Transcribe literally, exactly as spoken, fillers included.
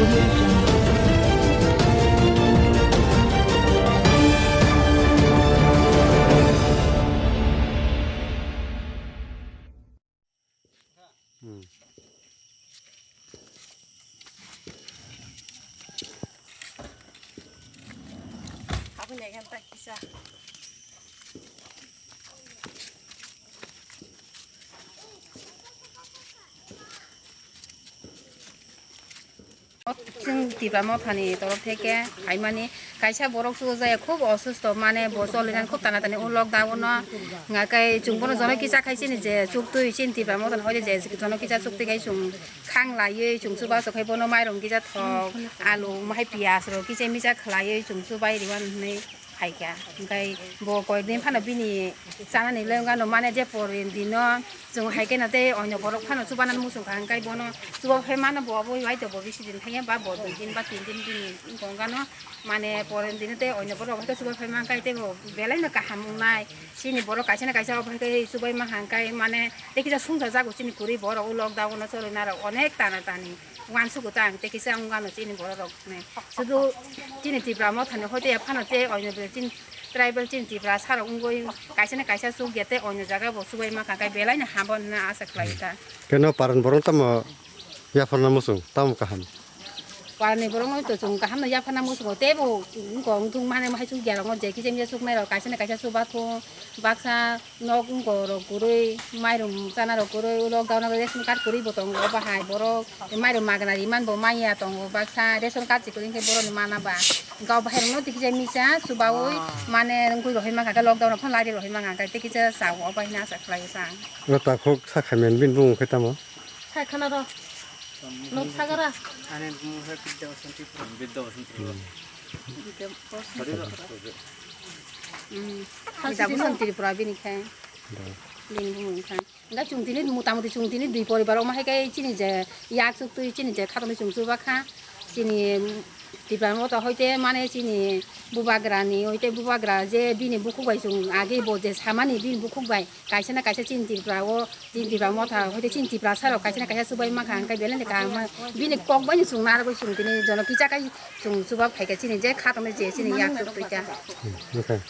Aboni agam tak kisa. Chwng Tipra Mothani torof theke phaimani kaisa borok chukjaya khub osusto, mane bo cholinani khub tana tani o lockdown o, hwnga khe chwng bono jono kisa khai chini je chuktwi chini Tipra Mothani hoide je jono kisa chuktwi khai chwng khang laiwi chwng chubachu khai bono mairum kisa thok, alu, hai piyaj rok kisa misa khlaiwi chwng chubai rwani hinwi phaikha. Hwnkhe bo koyekdin phano bini chanani lengano mane je porin dino chwng hai kheno tei onyo borok phano chubanani muchungkha, hwnkhe bono chuba phai mano bo obo bai to bo bisi din thangya ba bo dui din ba tin din bini wngkha wngkano mane porin dino tei onyo borok hai khe chuba phai mankha tei bo belaino kaham wngnai. Chini borok kaisa na kaisa obo hai khe chubai mankha, hwnkhe mane tei kisa sungsa jago chini kwrwi borok o lockdown o choli narok onek tana tani. Uansugo ta ang tei kisa wngano chini borok rok hinwi. Sudu chini Tipra Mothani hoite ya phano tei oino bai chini tribal chini Tiprasa rok wngwi kaisa na kaisa chukya tei oino jaga bo chubai mankha khe belai no habo hinwi asa khlai ta. Keno paran borok tamo yapharna muchung tamo kaham. Parani borok no to chwng kaham no yapharna muchungo tei bo wngkha wngthung mane hai chukya rok no je kisa misa chuknai rok kaisa na kaisa chuba thung baksa. Nok wngkha rok kwrwi, mairum chana rok kwrwi, lockdown o ration card kwrwi bo tongo, obo hai borok mairum magna ri man bo manya tongo, baksa ration card se kwrwi hwnkhe borok ni mana ba, hwnkhe obo hai rok no twi kisa misa chubaui mane wngwi rohorwi mankha khe, lockdown rok phano lari rohorwi mankha khe tei kisa chao, obo hai no asa khlai o chang. O takhuk sakha men bini bumung khe tamo? Sai khana rw. Nok sagara. Ani bumung khe Bidya Basan Tripura. Bidya Basan Tripura. Hmm. Bidya Basan Tripura bini khe. Bini bumung khe. Hwnkhe chwng tini mota moti chwng tini dui poribar omo hai khe chini je yak chuk twi chini je khatungni chwng chuba kha. Chini Tipra Motha hoite mane chini bubagra ni hoite bubagra je bini bukhuk bai chwng age bo je samani bini bukhuk bai. Kaisa na kaisa chini Tripura o, chini Tripura Motha, hoite chini Tiprasa rok kaisa na kaisa chubai mankha, hwnkhe belai ni kaham, bini kok bai no chwng narwgwi chwng tini jono kisa kai chwng chuba phaikha chini je khatungni je chini yak chuk twi kha. Hmm, okay.